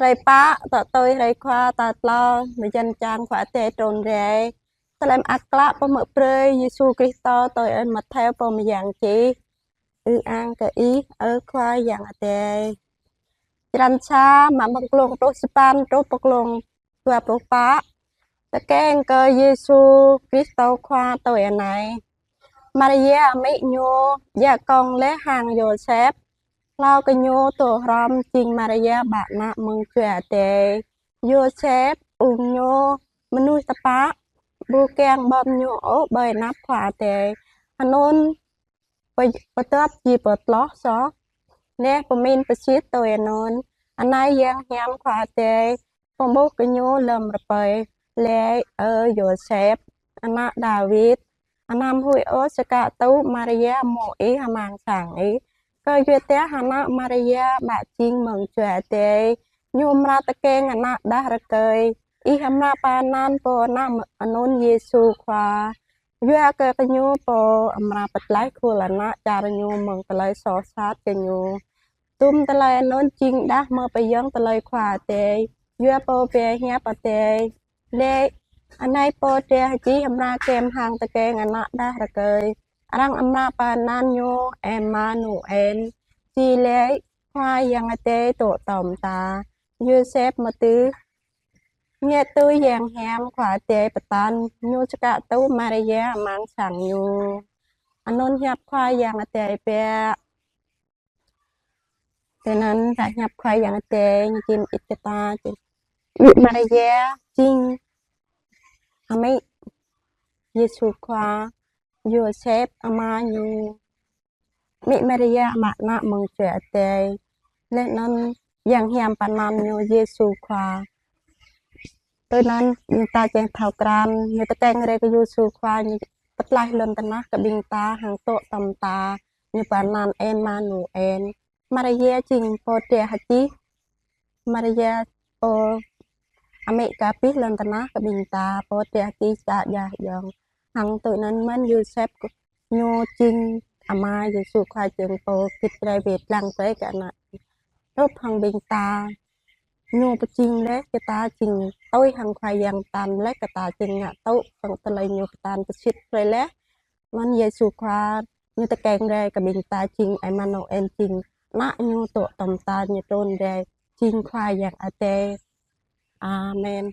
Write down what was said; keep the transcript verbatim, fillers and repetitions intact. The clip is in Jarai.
Hrơi pă, tŏ tui hrơi Khua tal klâo, mơyăn čang Khua Adai trŭn rai. Tơlơi mơak klă pơmơ̆ brơi Yêsu Kristô tui ơi Mattheo pô mơyang čih. Ư-ang kơ Ih, ơ Khua Yang Adai. Črăn sa, mă mơ̆ng klông pluh sapăn truh pơ klông dua pluh pă. Tơkeng kơ Yêsu Kristô Khua tui anai. Maria amĭ ñu, djă kông laih hăng Yôsep. Hlâo kơ ñu dŏ hrŏm jing Maria ƀă ană mơ̆ng Jua Adai. Yôsep, ung ñu mơnuih tơpă, ƀu kiăng ƀơ̆ng ñu ôh ƀơi anăp Khua Adai. Anŭn pơ-, pơtŏp či pơtloh soh. Neh pơmĭn pơsit tui anŭn. Anai yang hiam Khua Adai pơƀuh kơ ñu lơ̆m rơpơi. Laĭ: Ơ Yôsep, ană Dawid, anăm huĭ ôh čơkă tŭ Maria mơ̆ng ih amăng sang ih. Kơ yua dah ană Maria ƀă jing mơ̆ng Jua Adai. Ñu amra tơkeng ană đah rơkơi. Ih amra pơanăn pô ană anŭn Yêsu Khua. Yua kơ ñu pô amra pơtlaih khul ană čar ñu mơ̆ng tơlơi soh sat kơ ñu. Tum tơlơi anŭn jing đah mơ̆ pơyơ̆ng tơlơi Khua Adai. Yua pô pơhiăp Adai. Laĭ: Anai pô drah čih amra kơ̆m hăng tơkeng ană đah rơkơi. Arăng amra pơanăn ñu Emmanuel. Či laĭ: Khua Yang Adai dŏ tŏm ta. Yôsep mơtưh. Ngă tui yang hiam Khua Adai pơtă, ñu čơkă tŭ Maria amăng sang ñu. Anŭn hiăp Khua Yang Adai biă. Tui anŭn ta hiăp Khua Yang Adai ñu čim it kơ ta čih. Maria jing amĭ Yêsu Khua, Yôsep ama ñu. Amĭ Maria ƀă ană mơ̆ng Jua Adai. Laih anŭn yang hiam pơanăn ñu Yêsu Khua. Tui anŭn ñu ta čih thâo krăn, ñu tơkeng rai kơ Yêsu Khua, ñu pơtlaih lŏn tơnah kơ ƀing ta hăng dŏ tŏm ta, ñu pơanăn Emmanuel. Maria jing pô drah čih. Maria pô amĭ kơ abih lŏn tơnah kơ ƀing ta, pô drah čih čă jah yŏng. Hăng tui anŭn mơ̆n Yôsep ñu jing ama Yêsu Khua jing pô git rai wĭt lăng rai kơ ană. Hrup hăng ƀing ta, ñu pơjing laih kơ ta jing tui hăng Khua Yang pơtă laih kơ ta jing ngă tŭ hăng tơlơi ñu pơtă pơsit rai laih. Mơ̆n Yêsu Khua ñu tơkeng rai kơ ƀing ta jing Emmanuel jing ană ñu dŏ tŏm ta ñu trŭn rai jing Khua Yang Adai. Amen.